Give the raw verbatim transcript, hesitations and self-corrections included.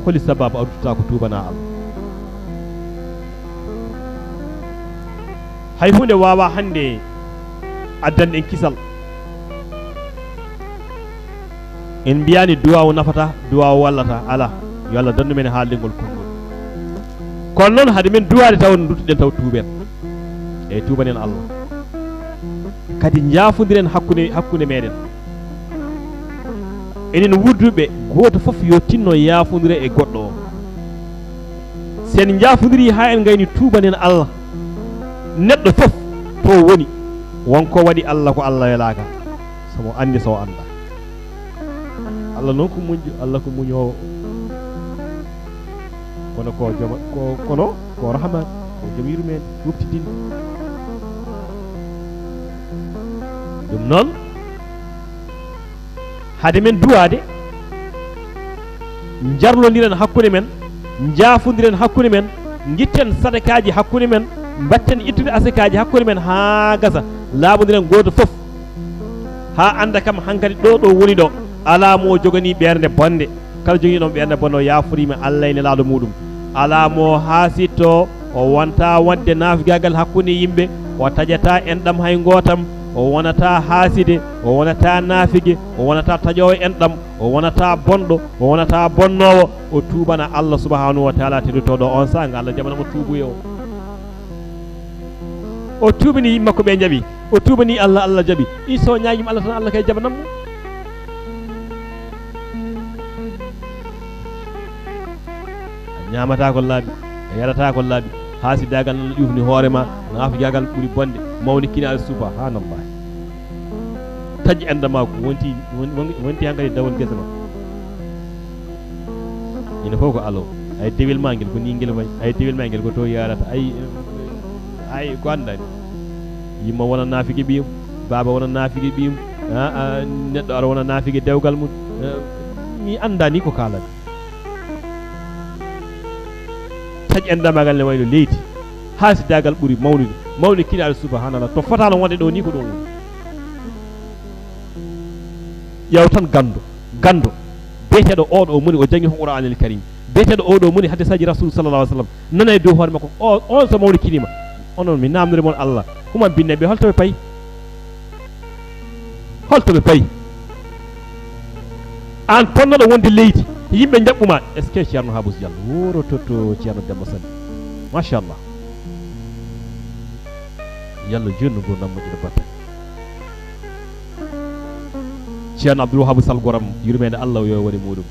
Holi sababu a ruttata ko tuubanaa Allah? Hay huunde waawaa hannde addande en kisal. En mbiyaani duwaawu nafataa, duwaawu wallataa, alaa. Yo Allah dandu men e haalde ngol konngol. Kono noon, hade men duwaade taw, nduttoɗen taw tuuben. Eey, tuubanen Allah. Kadi njaafondiren hakkunde, hakkunde meɗen. Enen wuurduɓe, gooto fof yo tinno yaafondira e goɗɗo o. Si en njaafondirii haa en ngayni, tuubanen Allah. Neɗɗo fof to woni, won ko waɗi Allah, ko Allah welaaka. Somo anndi, so anndaa. Allah noon ko muñɗo, Allah ko muñoowo. Kono ko joma, ko, kono ko Rahman, ko jom yurmeende, huɓtidinɗo. Ɗum noon, hade men duwaade, njarlondiren hakkunde men, njaafondiren hakkunde men, ngitten sadakaaji hakkunde men, mbatten ittude asakaaji hakkunde men haa gasa, laaɓondiren gooto fof. Haa annda kam hankadi ɗo, ɗo woni ɗo, alaa mo joganii ɓernde bonde. Kala jogiiɗo ɓernde bonde, o yaaforiima Allah e Nelaaɗo muuɗum. Alaa mo haasitto, o wonata waɗde naafigaagal hakkunde yimɓe, o taƴataa enɗam hay ngootam, o wonataa haaside, o wonataa naafige, o wonataa taƴoowo enɗam, o wonataa bonɗo, o wonataa bonnoowo, o tuubana Allah subhaanahu wa taala teddotooɗo on saanga Allah jaɓana mo tuubuye o. O tuubini yimɓe makko ɓe jaɓi. O tuubani Allah, Allah jaɓi. Iso ñaagima Allah tan, Allah kay jaɓanan mo. A ñaamata ko laaɓi, a yarata ko laaɓi. Haasidaagal nan ƴufni hoore ma, naafigaagal ɓuri bonde, mawni kinaale, subhanallahi. Taƴi enɗam ma ko wonti, won-, won-, wonti hankadi dawol gese ma. Ina fof ko alo. Ay dewel ma ngel ko ni ngel wayi. Ay dewel ma ngel ko to yarata. Ay, ay ko anndani. Yimma wona naafiki ɓiyum, baaba wona naafiki ɓiyum. A, a, neɗɗo ara wona naafiki dewgal mum. A, mi anndani ko kaalami. Taƴi enɗamagal ne wayno leydi. Haasidaagal ɓuri mawnude. Mawni kinaɗo, subhanallah. To fotano wonde ɗo ni ko ɗo woni. Ƴeew tan ganndo, ganndo, biyeteeɗo oo ɗo moni o janngi ko Qur'aanil Kariim, biyeteeɗo oo ɗo moni hadisaaji Rasuul sallallahu alaihi wasallam, nana e dow hoore makko, o, on so mawni kinima. Onon mi naamnori mon Allah, human binne ɓe holto ɓe payi? Holto ɓe payi? Aan ponnoɗo wonde leydi, yimɓe njaɓɓuma, est-ce que Ceerno Habus Diallo? Woro totto Ceerno Demba Sani. Machallah. Yalla jooni no nguurndam moƴƴira batte. Ceerno Abdul Wahaabu Sal Goram, yurmeende Allah yo wone muuɗum.